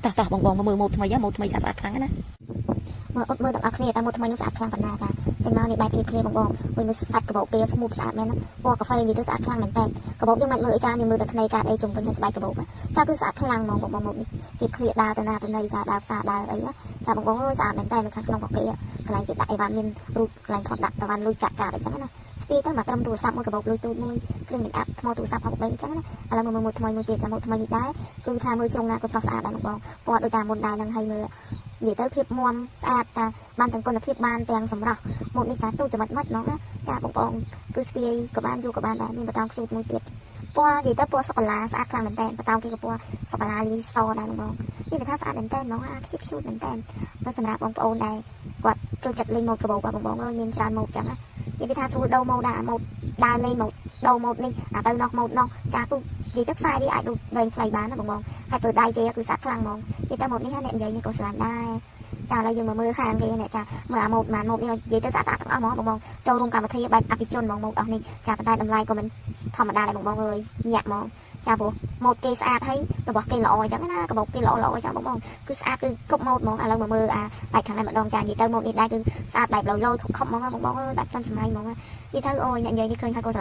តោះតោះបងបងមកមើលម៉ូតថ្មីហ៎ម៉ូតថ្មីស្អាតស្អាតខ្លាំងណាស់ មើលអត់មើលទាំងអស់គ្នាតាមម៉ូតថ្មីនោះស្អាតខ្លាំងប៉ុណ្ណាចាចេញមកនេះបែបភាពគ្នាបងបងមួយមើលសាច់កាបូបគេ smooth ស្អាតមែនណាពណ៌កាហ្វេនិយាយទៅស្អាតខ្លាំងមែនតើកាបូបយើងមិនមើលអីច្រើនយើងមើលតែថ្នៃកាតអីជុំវិញហើយស្បែកកាបូបចាគឺស្អាតខ្លាំងហ្មងបងបងម៉ូតនេះគេឃ្លៀដើរទៅណាទៅណីចាដើរផ្សារដើរអីចាបងបងអើយស្អាតមែនតើនៅខាងក្នុងរបស់គេកន្លែងគេដាក់អីវ៉ាន់មានរូបកន្លែងថតដាក់អីវ៉ាន់លុយកាក់កាតអីចឹងណាស្ពីទៅមកត្រឹមទូរស័ព្ទមួយកបោបលុយទូចមួយគ្រឿង make up ថ្មទូរស័ព្ទ63អញ្ចឹងណាឥឡូវមើលម៉ូតថ្មីមួយទៀតចាម៉ូតថ្មីនេះដែរគឺថាមើលជ្រុងណាក៏ស្រស់ស្អាតដែរបងបងពណ៌ដូចតាមមុនដែរនឹងហើយមើលនិយាយទៅភាពមាំស្អាតចាបានទាំងគុណភាពបានទាំងសម្រស់ម៉ូតនេះចាទូចំណុចមិនហ្មងណាចាបងបងគឺស្ពាយក៏បានយូរក៏បានដែរមានបតោងខ្ជូតមួយទៀតពណ៌និយាយទៅពណ៌សូកូឡាស្អាតខ្លាំងមែនតើបតោងគេក៏ពណ៌សូកូឡាលីសដែរបងបងនេះវាថាស្អាតមែនតើហ្មងអាខ្ជិតខ្ជូតមែនតើបើសម្រាប់បងប្អូនដែរគាត់ចូលចិត្តលេងម៉ូតកាបូបបងបងអើយមានច្រើនម៉ូតចឹងណានិយាយពីថាស្រួលដូរម៉ូតដែរម៉ូតដើរលេងម៉ូតដូរម៉ូតនេះអាទៅនោះម៉ូតនោះចាគឺនិយាយទៅខ្សែវាអាចដូចវែងខ្លីបានណាបងបងហើយបើដៃគេគឺស្អាតខ្លាំងហ្មងនិយាយទៅម៉ូតនេះអ្នកនិយាយនេះក៏ស្រឡាញ់ដែរចាឥឡូវយើងមកមើលខាងគេនេះចាមើលអាម៉ូតម៉ានម៉ូតនេះនិយាយទៅស្អាតទាំងអស់ហ្មងបងបងចូលរួមកម្មវិធីបែបអភិជនហ្មងម៉ូតអស់នេះចាប៉ុន្តែតម្លៃក៏មិនធម្មតាដែរបងបងអើយញាក់ហ្មងចាព្រោះម៉ូតគេស្អាតហើយរបស់គេល្អអញ្ចឹងណាកាបូបគេល្អល្អអញ្ចឹងបងបងគឺស្អាតគឺគ្រប់ម៉ូតហ្មងឥឡូវមកមើលអាបែបខាងនេះម្ដងចានិយាយទៅម៉ូតនេះដែរគឺស្អាតបែបឡូយឡូយខំខំហ្មងបងបងអើយបែបទាន់សម័យហ្មងនិយាយទៅអូយអ្នកនិយាយនេះឃើញហើយក៏ស្រឡាញ់។